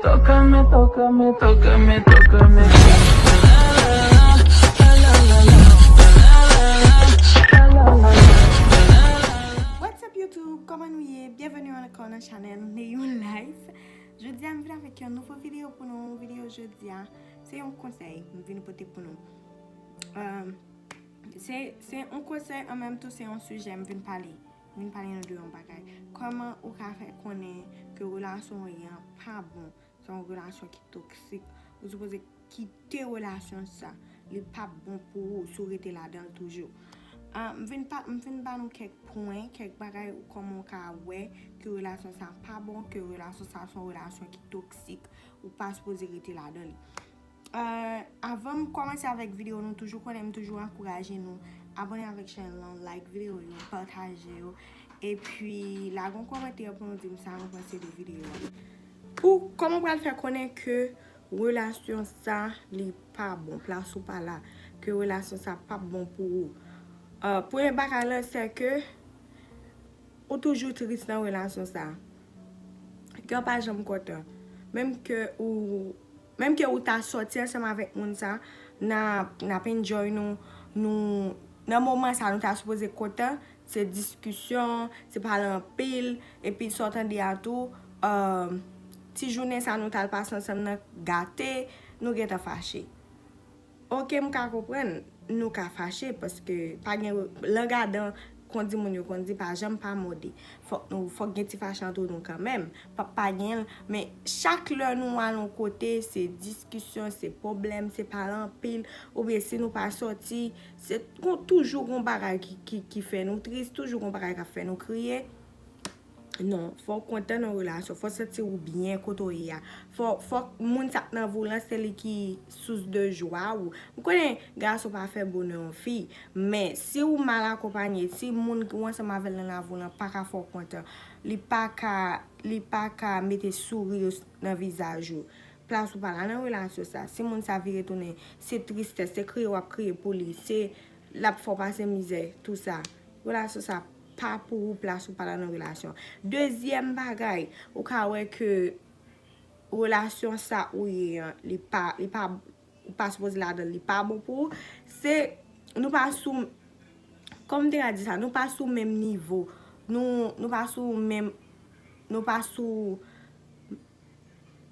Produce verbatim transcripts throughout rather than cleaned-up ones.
Tócame, tócame, tócame, tócame. What's up YouTube? Kòman nou ye? Byenveni ankò nan chanèl Neyoun Life. Jodi a m vin avèk yon nouvo videyo pou nou. Videyo jodi a se yon konsèy m vin pote pou nou. Um, se se yon konsèy an menm tan se yon sijè m vin pale. M vin pale nou de yon bagay. Kòman ou ka fè konnen ke relasyon w ye an pa bon? Se yon relasyon ki toksik. Ou sipoze kite relasyon sa. Li p ap bon pou ou si w rete ladan l toujou. Ah, m vin pa, m vin ba nou kèk pwen, kèk bagay ou kòman w ka wè ke relasyon sa pa bon, ke relasyon sa se yon relasyon ki toksik. Ou pa sipoze rete ladan li. Ah, avan m kòmanse avèk videyo, nou toujou konnen m toujou ankouraje nou abòne avèk chanèl lan, like videyo yo, pataje yo, epi lage yon kòmantè pou nou di m sa nou panse de videyo a. Pou kòman pral fè konnen ke relasyon sa li pa bon, plas ou pa la, ke relasyon sa p ap bon pou ou. Ah, premye bagay la se ke ou toujou tris nan relasyon sa. Kè w pa janm kontan. Menm ke ou menm ke ou ta sòti ansanm avèk moun sa, n a n ap enjoy nou, nou nan moman sa nou ta sipoze kontan, se diskisyon, se pale anpil, epi sa w tande a tou, um, ti jounen sa nou t al pase ansanm nan gate, nou gentan fache. Oke, m ka konprann nou ka fache paske pa gen lang adan, kon di moun yo konn di pa janm pa mòde. Fòk nou fòk gen ti fache ant nou kanmenm. Pa pa gen l, men chak lè nou al yon kote se diskisyon, se pwoblèm, se pale anpil, oubyen si nou pa sòti, se gon toujou gon bagay ki ki ki fè nou tris, toujou gon bagay k ap fè nou kriye. Non, fò w kontan nan relasyon, fò w santi w byen kote w ye a. Fò fò moun sa k nan vi w lan se li ki sous de jwa ou. M konnen gason pa fè bonè yon fi, men si w mal akonpanye, si moun ou ansanm avè l nan lavi w lan pa ka fè w kontan, li pa ka li pa ka mete souri nan vizaj ou, plas ou pa la nan relasyon sa. Si moun sa vire tounen se tristès, se kriye w ap kriye pou li, se l ap fè w pase mizè, tou sa. Relasyon sa pa pou ou, plas ou pa la nan relasyon. Dezyèm bagay, ou ka wè ke relasyon sa ou ye an, li pa li pa ou pa sipoze ladan, li pa bon pou ou. Se nou pa sou, kòman m te ka di sa, nou pa sou menm nivo. Nou nou pa sou menm nou pa sou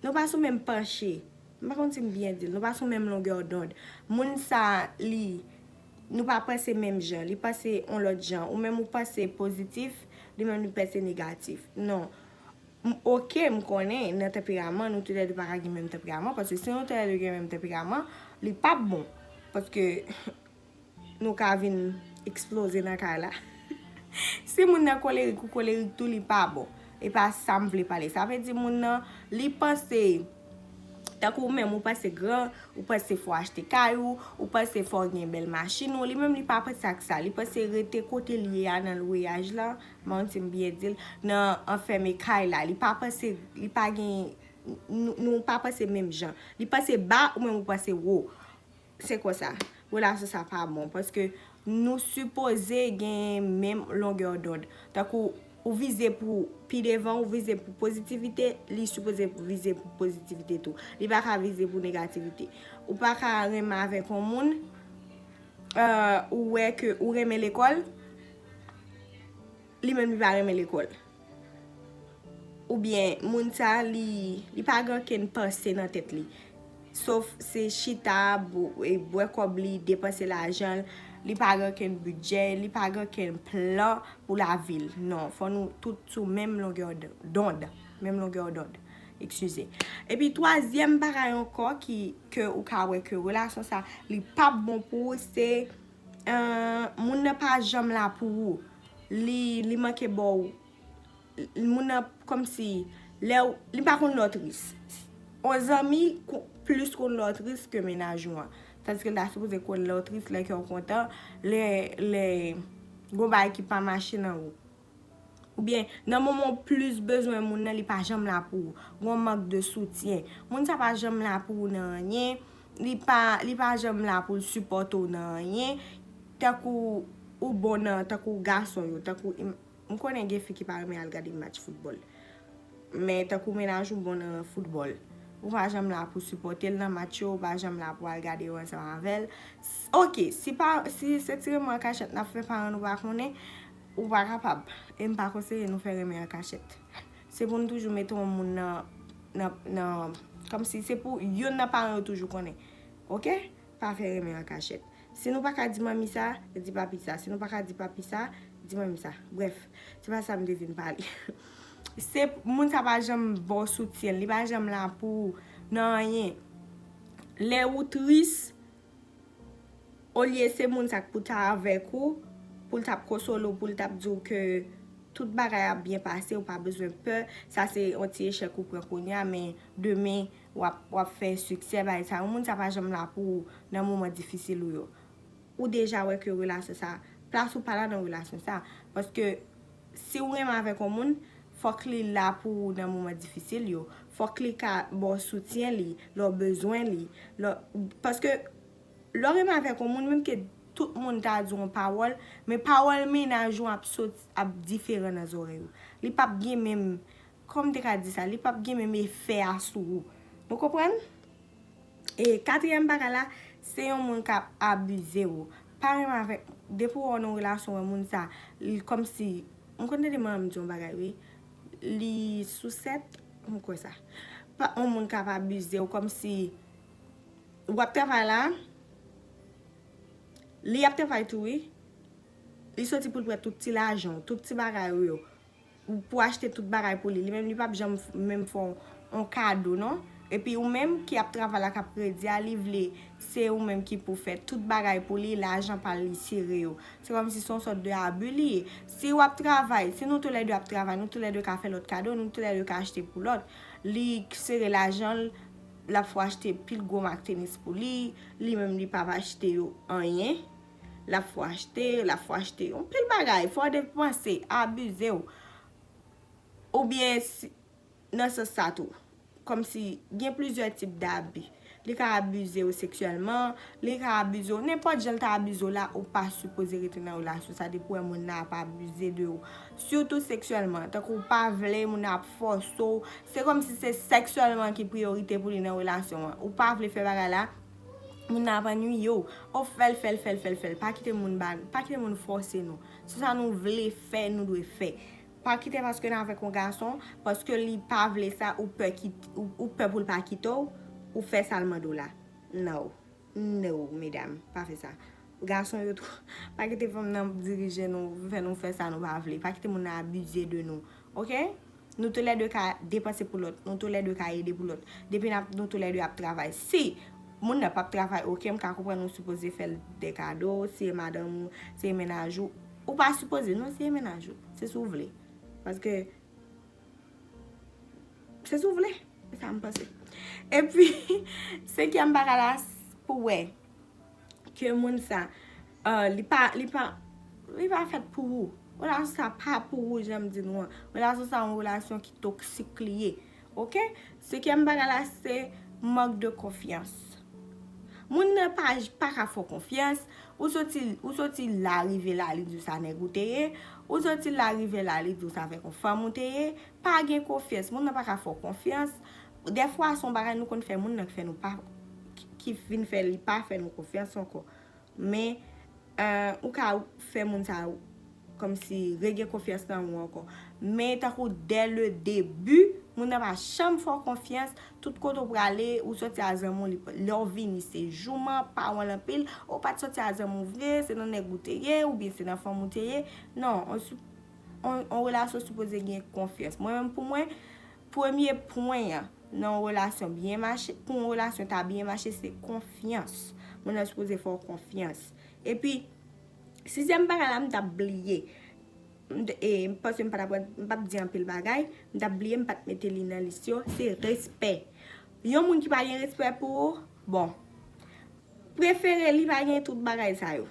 nou pa sou menm panche. M pa konn si m byen di l. Nou pa sou menm longè dond. Moun sa li nou pa panse menm jan. Li panse yon lòt jan. Ou menm ou panse pozitif, li menm li panse negatif. Non. M oke, m konnen nan tanperaman nou toulède pa ka gen menm tanperaman, paske si nou toulède gen menm tanperaman, li p ap bon. Paske nou ka vin eksploze nan kay la. Si moun nan kolerik, ou kolerik tou, li pa bon. E pa sa m vle pale. Sa vle di moun nan, li panse, tankou ou menm, ou panse gran, ou panse fò w achte kay ou, ou panse fò w gen bèl machin ou, li menm li pa panse ak sa. Li panse rete kote l ye a nan lweyaj la, m pa konn si m byen di l, nan anfème kay la. Li pa panse, li pa gen, nou nou pa panse menm jan. Li panse ba, ou menm ou panse wo. Se konsa. Relasyon sa pa bon, paske nou sipoze gen menm longè dond. Tankou ou vize pou pi devan, ou vize pou pozitivite, li sipoze vize pou pozitivite tou. Li pa ka vize pou negativite. Ou pa ka renmen avèk yon moun, euh, ou wè ke ou renmen lekòl, li menm li pa renmen lekòl. Oubyen moun sa li li pa gen okenn panse nan tèt li. Sof se chita, bwè kòb li, depanse lajan l, li pa gen okenn bidjè, li pa gen okenn plan pou lavi l. Non, fò nou tout sou menm longè dond. Menm longè dond. Eskize. Epi twazyèm bagay ankò ki ke ou ka wè ke relasyon sa li p ap bon pou ou, se euh, moun nan pa janm la pou ou. Li li manke ba w. Moun nan kòmsi lè w, li pa konn lè w tris. Yon zanmi plis konn lè w tris ke mennaj ou an. Tandiske l ta sipoze konn lè w tris, lè kè w kontan, lè lè gon bagay ki pa mache nan ou. Oubyen nan moman w plis bezwen moun nan, li pa janm la pou ou. Gon mank de soutyen. Moun sa pa janm la pou ou nan anyen. Li pa li pa janm la pou l sipòte w nan anyen. Tankou ou bon nan, tankou gason yo, tankou m konnen gen fi ki pa renmen al gade match foutbòl. Men tankou mennaj ou bon nan foutbòl. Ou pa janm la pou sipòte l nan match yo, ou pa janm la pou al gade yo ansanm avè l. S- Ok, si pa, si se ti renmen an kachèt n ap fè, paran nou pa konnen, ou pa kapab. E m pa konseye nou fè renmen an kachèt. Se pou nou toujou mete yon moun nan, nan, nan, kòmsi se pou youn nan paran yo toujou konnen. Ok? Pa fè renmen an kachèt. Si nou pa ka di manmi sa, di papi sa. Si nou pa ka di papi sa, di manmi sa. Brèf, se pa sa m te vin pale. Se moun sa pa janm ba w soutyen, li pa janm la pou ou nan anyen. Lè ou tris, olye se moun sa k pou ta avèk ou, pou l t ap konsole w, pou l t ap di w ke tout bagay ap byen pase, ou pa bezwen pè, sa se yon ti echèk ou pran kounye a, men demen w ap, w ap fè siksè, bagay sa yo. Moun sa pa janm la pou ou nan moman difisil ou yo. Ou deja wè ke relasyon sa, plas ou pa la nan relasyon sa. Paske si w renmen avèk yon moun, fòk li la pou ou nan moman difisil yo. Fòk li ka ba w soutyen li, lè w bezwen li. Lè, paske lè w renmen avèk yon moun, menm ke tout moun ta di w yon pawòl, men pawòl mennaj ou ap sot, ap diferan nan zòrèy ou. Li p ap gen menm, kòman m te ka di sa, li p ap gen menm efè a sou ou. Nou konprann? E katriyèm bagay la, se yon moun k ap abize w. Pa renmen avèk, depi w wè w nan relasyon, wè moun sa, li kòmsi, m konn tande manman m di yon bagay, wi. Li sousèt, m kwè sa. Pa, yon moun k ap abize w, kòmsi w ap travay la, li ap travay tou, wi. Li soti pou l pran tout ti lajan w, tout ti bagay ou yo. Ou pou achte tout bagay pou li. Li menm, li p ap janm f- menm fè w yon kado, non. Epi ou menm ki ap travay la, k ap kredi a, li vle se ou menm ki pou fè tout bagay pou li, lajan pa l, li sere yo. Se kòmsi se yon sòt de abi li ye. Si w ap travay, si nou toulède ap travay, nou toulède ka fè lòt kado, nou toulède ka achte pou lòt. Li sere lajan l, l ap fè w achte pil gwo mak tenis pou li, li menm li p ap achte yo anyen. L ap fè w achte, l ap fè w achte yon pil bagay, fè w depanse, abize w. Oubyen si, nan sans sa tou. Kòmsi gen plizyè tip dabi. Li ka abize w seksyèlman, li ka abize w nenpòt jan l ta abize w la, ou pa sipoze rete nan relasyon sa depi w wè moun nan ap abize de w. Sitou seksyèlman, tankou w pa vle, moun nan ap fòse w. Se kòmsi se sèks sèlman ki priyorite pou li nan relasyon an. Ou pa vle fè bagay la, moun nan ap annuiye w. Ou fè l, fè l, fè l, fè l, fè l. Pa kite moun ba, pa kite moun fòse nou. Se sa nou vle fè, nou dwe fè. Pa kite paske n avèk yon gason, paske li pa vle sa, ou pè kit- ou, ou pè pou l pa kite w, ou fè sa l mande w la. No. No, medam, pa fè sa. Gason yo tou, pa kite fanm nan dirije nou, fè nou fè sa nou pa vle. Pa kite moun nan abize de nou. Ok? Nou toulède ka depanse pou lòt, nou toulède ka ede pou lòt. Depi n ap, nou toulède ap travay. Si moun nan p ap travay, ok, m ka konprann ou sipoze fè l de kado, si e madanm ou, si e mennaj ou, ou pa sipoze, non, si e mennaj ou, se si w vle. Paske, se si w vle, se sa m panse. Epi, senkyèm bagay la, s- pou wè ke moun sa, uh, li pa, li pa, li pa fèt pou ou. Relasyon sa pa pou ou, jan m di nou an. Relasyon sa yon relasyon ki toksik li ye. Ok? Senkyèm bagay la, se mank de konfyans. Moun nan pa, pa ka fè w konfyans. Ou soti, ou soti la, rive la, li di w sa nèg ou te ye. Ou soti la, rive la, li di w sa avèk yon fanm ou te ye. Pa gen konfyans. Moun nan pa ka fè w konfyans. Dèfwa, se yon bagay nou konn fè moun nan ki fè nou pa, ki, ki vin fè li pa fè nou konfyans ankò. Men, euh, ou ka fè moun sa kòmsi regen konfyans nan ou ankò. Men tankou dès le début, moun nan pa janm fè w konfyans, tout kote w prale, ou soti a zanmi w, li, lè w vini, se jouman, pa wè l anpil, ou pa t soti a zanmi w vre, se nan nèg ou te ye, oubyen se nan fanm ou te ye. Non, on, on, on relasyon sipoze gen konfyans. Mwen menm pou mwen, premye pwen an nan yon relasyon byen mache, pou yon relasyon ta byen mache, se konfyans. Moun nan sipoze fè w konfyans. Epi, sizyèm bagay la, m t ap bliye. M t- e, m panse m pa t ap, m p ap di anpil bagay, m t ap bliye, m pa t mete li nan lis yo, se respè. Yon moun ki pa gen respè pou ou, bon, prefere li pa gen tout bagay sa yo.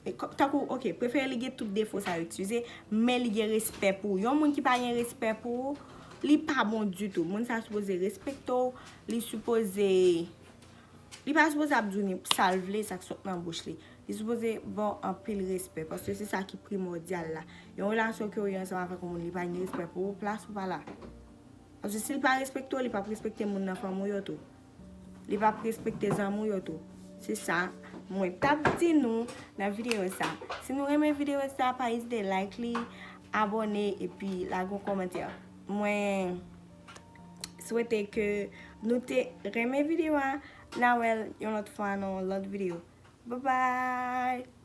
E kò- tankou, ok, prefere li gen tout defo sa yo, eskize, men li gen respè pou ou. Yon moun ki pa gen respè pou ou, li pa bon ditou. Moun sa sipoze respekte w, li sipoze, li pa sipoze ap di w ni sa l vle, sa k sot nan bouch li. Li sipoze ba w anpil respè, paske se sa ki primòdyal la. Yon relasyon ke w ye ansanm avèk yon moun, li pa gen respè pou ou, plas ou pa la. Paske si l pa respekte w, li p ap respekte moun nan fanmi w yo tou. Li p ap respekte zanmi w yo tou. Se sa mwen t ap di nou nan videyo sa. Si nou renmen videyo sa, pa ezite like li, abòne epi lage yon kòmantè. Mwen swete ke nou te renmen videyo a. N a wè l yon lòt fwa nan yon lòt videyo. Bye bye!